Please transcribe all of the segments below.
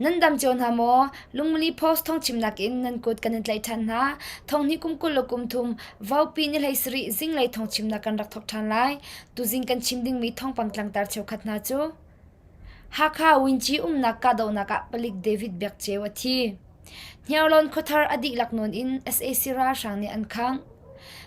Nan dam cio hna maw? Lungmili Post thawngchimnak in nan kut kan in tlaih ṭhan hna. Thonghnih kum 20 le kum thum Vaupi ni 17 zinglei thawngchimnak kan rak thawk ṭhan lai. Tuzing kan chim dingmi thawngpang tlangtar cheukhat hna cu Hakha Winci umnak kahdohnak ah palik David Biak Ceu a thi. Hniarlawn khuathar a dihlak nawn in sac ralhrang nih an khangh.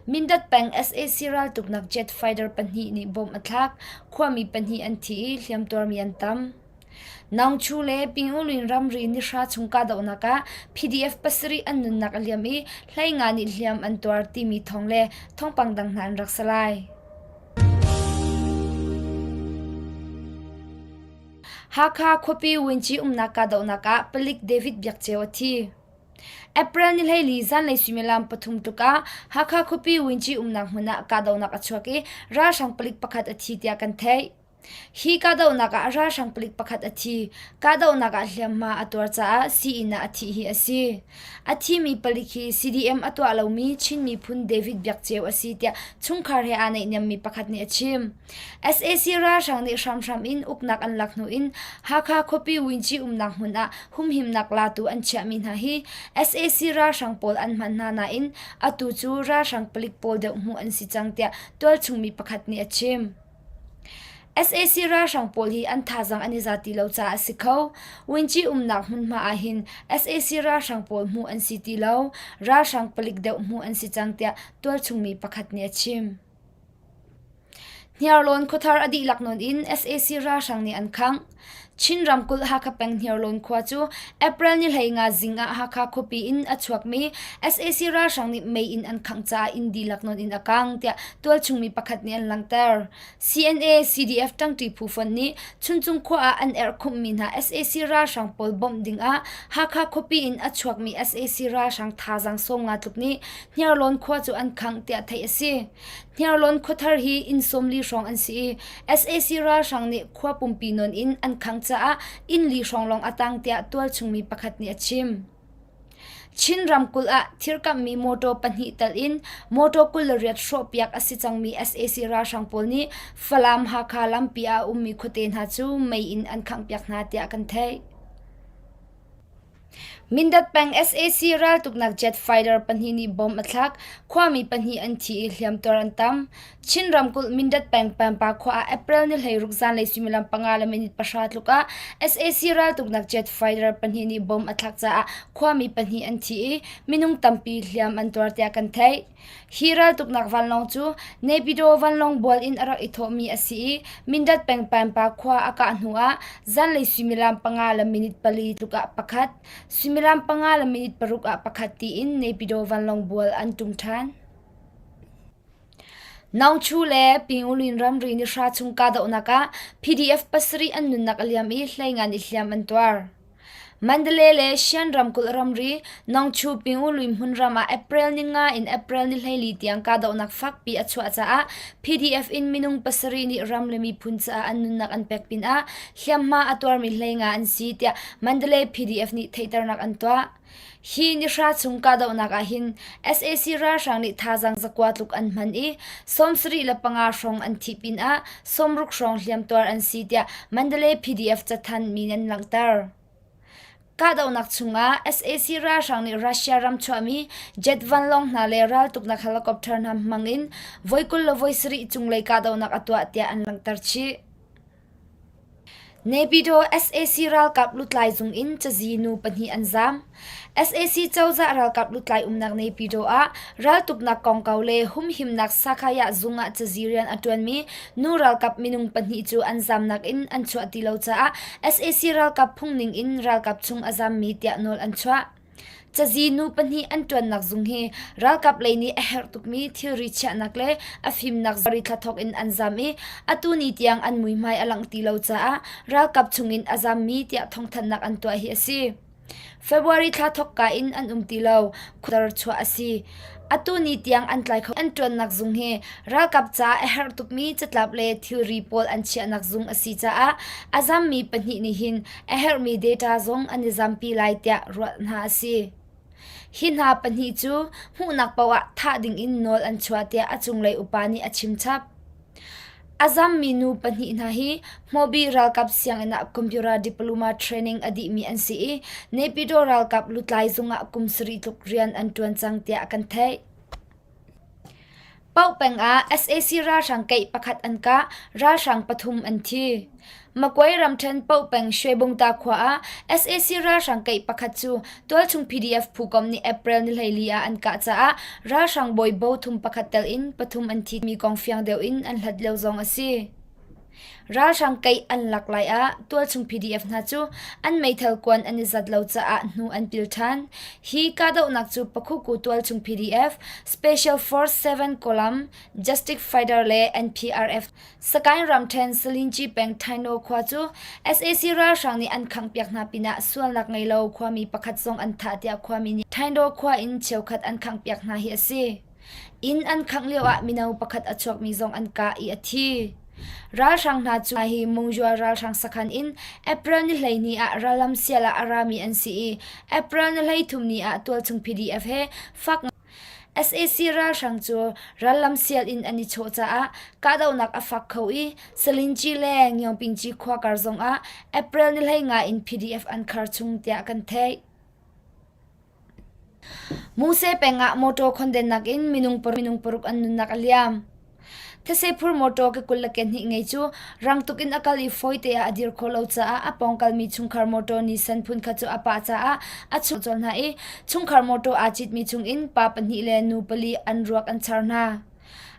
Mindat peng sac raltuknak jet fighter pahnih nih bomb a thlak. Khuami pahnih an thi i hliamtuarmi an tam. Naungchu le Pingulin ramri nihra chung kahdohnak ah PDF pasarih an nunnak a liam i hleinga nih hliam an tuar timi thawng le thawngpang dang hna an rak si lai. Hakha khuapi Winci umnak kahdohnak ah palik David Biak Ceu a thi. April ni 14 zanlei suimilam pathum tluk ah Hakha khuapi Winci umnak hmun ah kahdohnak a chuak i ralhrang palik pakhat a thi tiah kan theih. Hi kahdohnak ah ralhrang palik pakhat a thi. Kahdohnak ah hliamhma a tuar caah sii-inn ah a thih hi a si. A thimi palik hi CDM a tuah lomi Chin miphun David Biak Ceu a si tiah chungkhar he aa naihniammi pakhat nih a chim. Sac ralhrang nih hramhram in uknak an lak hnu in Hakha khuapi Winci umnak hmun ah humhimnak latu an chiahmi hna hi sac ralhrang pawl an hman hna nain atu cu ralhrang palik pawl deuh hmuh an si cang tiah tualchungmi pakhat nih a chim. Sac ralhrang pawl hi an thazaang an i za ti lo caah a si kho. Winci umnak hmunhma ah hin sac ralhrang pawl hmuh an si ti lo. Ralhrang palik deuh hmuh an si cang tiah tualchungmi pakhat nih a chim. Hniarlawn khuathar a dihlak nawn in sac ralhrang nih an khangh. Chin ramkulh Hakha peng Hniarlawn khua cu April ni 15 zing ah Hakha khuapi in a chuakmi sac ralhrang nih mei in an khangh caah inn dihlak nawn in a kang tiah tualchungmi pakhat nih an langhter. CNA CDF ṭangṭi phu fonh nih Chuncung khua ah an erhkhumhmi hna sac ralhrang pawl bawmh ding ah Hakha khuapi in a chuakmi sac ralhrang thazaang 50 tluk nih Hniarlawn khua cu an khangh tiah theih a si. Hniarlawn khuathar hi inn 40 hrawng an si i sac ralhrang nih khua pumpi nawn in an khangh caah inn li hrawng lawng a tang tiah tualchungmi pakhat nih a chim. Chin ramkulh ah thirkamhmi mawtaw pahnih telh in mawtaw 28 hrawhpiak a si cangmi sac ralhrang pawl nih Falam Hakha lampi ah a ummi khuate hna cu mei in an khanghpiak hna tiah kan theih. Mindat peng sac raltuknak jet fighter pahnih nih bomb a thlak. Khuami pahnih an thi i hliamtuar an tam. Chin ramkulh Mindat peng Pampa khua ah April ni 16 zanlei suimilam panga le minute pahra tluk ah sac raltuknak jet fighter pahnih nih bomb a thlak caah khuami pahnih an thi i minung tampi hliam an tuar tiah kan theih. Hi raltuknak vanlawng cu Naypyidaw vanlawng bual in a rak i thawhmi a si i Mindat peng Pampa khua a kah hnu ah zanlei suimilam panga le minute pali tluk ah pakhat, suimilam panga le minute paruk ah pakhat tiin Naypyidaw vanlawng bual an ṭum ṭhan. Naungchu le Pingulin ramri nihra chung kahdohnak ah PDF pasarih an nunnak a liam i hleingan i hliam an tuar. Mandalay le Shan ramkulh ramri Nongchu Pingului hmunram ah April ni nga in April ni 14 tiang kahdohnak fakpi a chuah caah PDF in minung pasarih nih ram le miphun caah an nunnak an pek pinah hliamhma a tuarmi hleinga an si tiah Mandalay PDF nih theihternak an tuah. Hi nihra chung kahdohnak ah hin sac ralhrang nih thazaang zakua tluk an hman i 75 hrawng an thih pinah 60 hrawng hliamtuar an si tiah Mandalay PDF cathanh mi an langhter. Kahdohnak chungah sac ralhrang nih Russia ram chuahmi jet vanlawng hna le raltuknak helicopter hna hmang in voi 20 le voi sarih cunglei kahdohnak a tuah tiah an langhter chih. Naypyidaw sac ralkap lutlai zung in cazi nu pahnih an zaam. Sac cozah ralkap lutlai umnak Naypyidaw ah raltuknak kongkau le humhimnak sakhaya zung ah cazi rian a ṭuanmi nu ralkap minung pahnih cu an zaamnak in an chuah ti lo caah sac ralkap phungning in ralkap chung a zaammi tiah nawl an chuah. Cazi nu pahnih an ṭuannak zung hi ralkap lei nih a herh tukmi thilri chiahnak le a fimnak thla thawk in an zam i atu ni tiang an muihmai a langh ti lo caah ralkap chungin a zammi tiah thawngthanhnak an tuah hi a si. February thla thawkka in an um ti lo, khuadar chuah a si. Atu ni tiang an tlai kho. An ṭuannak zung hi ralkap caah a herh tukmi catlap le thilri pawl an chiahnak zung a si caah a zammi pahnih nih hin a herhmi data zong an i zampi lai tiah ruah hna a si. Hi hna pahnih cu hmuhnak paoh ah thah dingin nawl an chuah tiah a cunglei upa nih a chim chap. A zammi nu pahnih hna hi Hmawbi ralkap sianginn ah computer diploma training a dihmi an si i Naypyidaw ralkap lutlai zung ah kum sarih tluk rian an ṭuan cang tiah kan theih. Paoh peng ah sac ralhrang keih pakhat an kah, ralhrang pathum an thi. Magway ramṭhen Paoh peng Shwebungta khua ah sac ralhrang keih pakhat cu tualchung PDF phukomh nih April ni 14 ah an kah caah ralhrang bawi bo thum pakhat tel in pathum an thi mi kong fiang deuh in an hlat lio zong a si. Ralhrang keih an lak lai ah tualchung PDF hna cu an meithal kuan an i zat lo caah hnu an pil ṭhan. Hi kahdohnak cu Pakhuku tualchung PDF, Special Force 7 Column, Justice Fighter le NPRF Sagaing ramṭhen Salinci peng Thaino khua cu sac ralhrang nih an khanghpiak hna pinah sualnak ngei lo khuami pakhat zong an thah tiah khuami nih Thaino khua in cheukhat an khanghpiak hna hi a si. Inn an khangh lioah mino pakhat a chuakmi zong an kah i a thi. Ralhrang hna cu hi Mungyua ralhrang sakhan in April ni 12 ah rallam sial ah a rami an si i April ni 13 ni ah tualchung PDF he fak sac ralhrang cu rallam sial in an i chawh caah kahdohnak a fak kho i Salinci le Ngyongpingci khua kar zongah April ni 15 in PDF an khar chung tiah kan theih. Muse peng ah motor khondennak in minung paruk an nunnak a liam. These phur motor ke 20 le ke hnih ngei cu rang tuk in a kal i fawite ah a dir khawh lo caah a pawng kalmi chungkhar motor Nissan phun kha cu a pah caah a chuah colh hna i chungkhar motor aa citmi chungin pa pahnih le nu pali an ruak an char hna.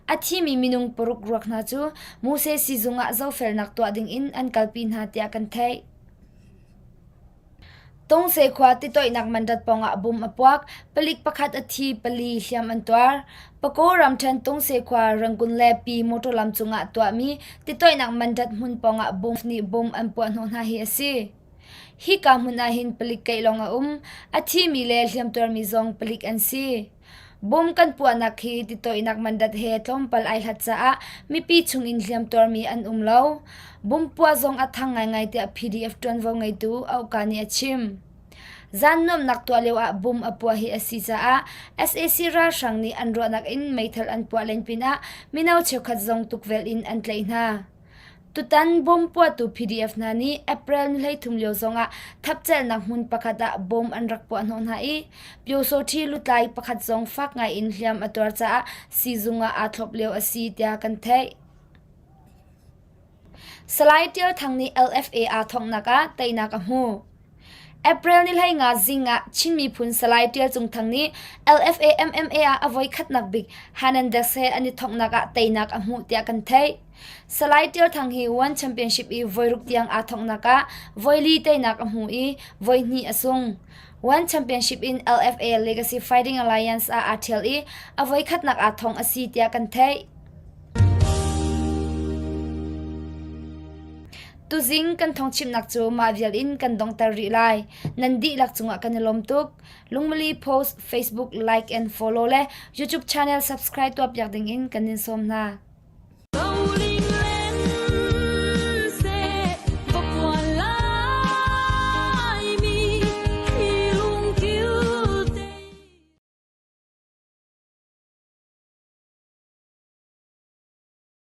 A thimi minung paruk ruak hna cu Muse siizung ah zohfelnak tuah dingin an kalpi hna tiah kan theih. Tungse khua titoihnak mandat pawngah bom a puak, palik pakhat a thi, pali hliam an tuar. Pago ramṭhen Tungse khua Rangoon le Pi motor lam cungah tuahmi titoihnak mandat hmun pawngah bom nih bom an puahhnawh hna hi a si. Hika hmun ah hin palik keih lawng a um, a thimi le hliamtuarmi zong palik an si. Bom kan puahnak hi titoihnak mandat he tlawmpal ai hlat caah mipi chungin hliamtuarmi an um lo. Bom puah zong a thang ngaingai tiah PDF ṭuanvo ngeitu Auka nih a chim. Zan nuamhnak tuah lio ah bom a puah hi a si caah sac ralhrang nih an ruahnak in meithal an puah len pinah mino cheukhat zong tukvel in an tlaih hna. Tutan bomb puahtu PDF hna nih April ni 13 lio zongah thapcelnak hmun pakhat ah bomb an rak puah hnawh hna i Pyosawṭhi lutlai pakhat zong fak ngai in hliam a tuar caah siizung ah aa thlop lio a si tiah kan theih. Salai Ṭial Thang nih LFA aa thonghnak ah teinak a hmu. April ni 15 zing ah Chin miphun Salai Ṭial Cung Thang nih LFA MMA ah a voikhatnak bik Hernandez he an i thonghnak ah teinak a hmuh tiah kan theih. Salai Ṭial Thang hi One Championship i voiruk tiang aa thonghnak ah voili teinak a hmu i voihnih a sung. One Championship in LFA Legacy Fighting Alliance ah aa ṭhial i a voikhatnak aa thong a si tiah kan theih. Tuzing kan thawngchimnak cu mah vial in kan donghter rih lai. Nan dihlak cungah kan i lawm tuk. Lungmali post, Facebook like and follow le YouTube channel subscribe tuahpiak dingin kan in sawm hna.